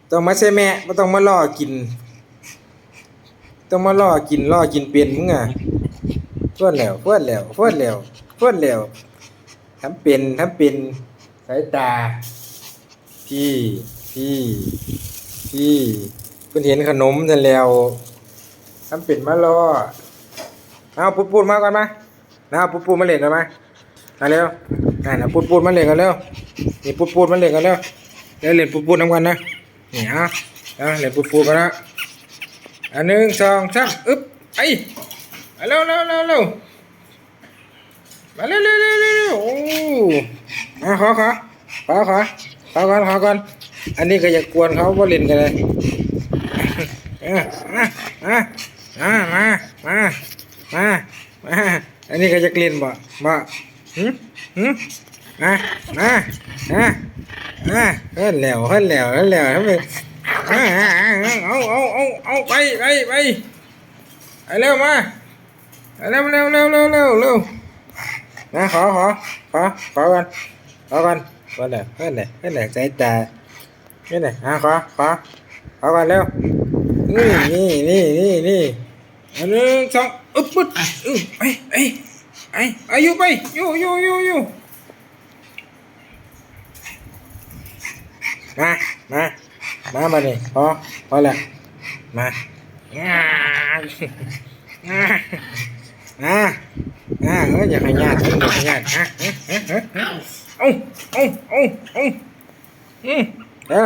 ຕ້ອງມາໃສ່ແມະ ບໍ່ຕ້ອງມາລໍ້ກິນ ຕ້ອງມາລໍ້ກິນ ລໍ້ກິນເປັນ ມຶງອະ. ຟວດແລ້ວ ຟວດແລ້ວ ຟວດແລ້ວ ຟວດແລ້ວ. ທຳເປັນ ທຳເປັນ ສາຍຕາ ພີ້ ພີ້ ພີ້. ເພິ່ນເຫັນຂະໜົມຊັ້ນແລ້ວ ທຳເປັນມາລໍ້. ເອົາ ປຸດໆ ມາກ່ອນມາ. ນາ ປຸດໆ ມາຫຼິ້ນກັນມາ ມາເລັວ. ນັ້ນນະ ປຸດໆ ມາຫຼິ້ນກັນເລັວ. ນີ້ ປຸດໆ ມາຫຼິ້ນກັນເລັວ. ເລັວ ຫຼິ້ນປຸດໆ ນຳກັນນະ. ນີ້ ເອົາ ເອົາ ຫຼິ້ນປຸດໆ ກັນນະ. ອາ ໜຶ່ງ ສອງ ສາມ ອຶບ ໄປ. ມາເລັວ ເລັວ ເລັວ ເລັວ. ມາເລັວ ເລັວ ເລັວ ເລັວ. ໂອ້ ມາ ຂໍ ຂໍ ຂໍ ຂໍ ຂໍກ່ອນ ຂໍກ່ອນ. ອັນນີ້ກໍຢາກກວນເຂົາ ບໍ່ຫຼິ້ນກໍໄດ້. ເອີ ມາ ມາ ມາ ມາ ມາ ມາ. ອັນນີ້ກໍຢາກຫຼິ້ນບໍ່ ບໍ່? ຫຶ ຫຶ ມາ ມາ ມາ ມາ. ເຮີ້ນແລ້ວ ເຮີ້ນແລ້ວ ເຮີ້ນແລ້ວ. ເອົາ ເອົາ ເອົາ ເອົາ ໄປ ໄປ ໄປ ໄປເລັວ ມາ ເລັວ ເລັວ ເລັວ ເລັວ ເລັວ. ນາ ຂໍ ຂໍ ຂໍ ຂໍກ່ອນ ຂໍກ່ອນ. ວ່າແລ້ວ ເຮີ້ນແລ້ວ ເຮີ້ນແລ້ວ ສາຍຕາ ເຮັດໄດ໋? ຫາ ຂໍ ຂໍ ຂໍກ່ອນເລັວ. ນີ້ ນີ້ ນີ້ ນີ້ ນີ້. ອັນ ໜຶ່ງ ສອງ ອຶບ ປຶດ. ອື ໄປ ໄປ ໄປ ອາ ຢູ່ ໄປ ຢູ່ ຢູ່ ຢູ່ ຢູ່. ມາ ມາ ມາ ບາດນີ້ ພໍ ພໍແລ້ວ. ມາ ມາ ມາ. ເອີ ຢ່າໃຫ້ຍາດ ຢ່າໃຫ້ຍາດ. ມາ ເອົາ ເອົາ ເອົາ ເອົາ. ອືມ ເອີ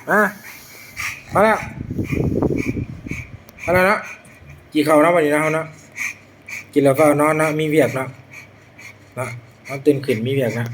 ມາ ພໍແລ້ວ ພໍແລ້ວເນາະ. ກິນເຂົ້າເນາະ ບັດນີ້ເນາະ ເຮົາເນາະ. ກິນແລ້ວຟ້າວນອນເນາະ ມີວຽກເນາະ ເນາະ. ເຮົາຕື່ນຂຶ້ນມີວຽກເນາະ.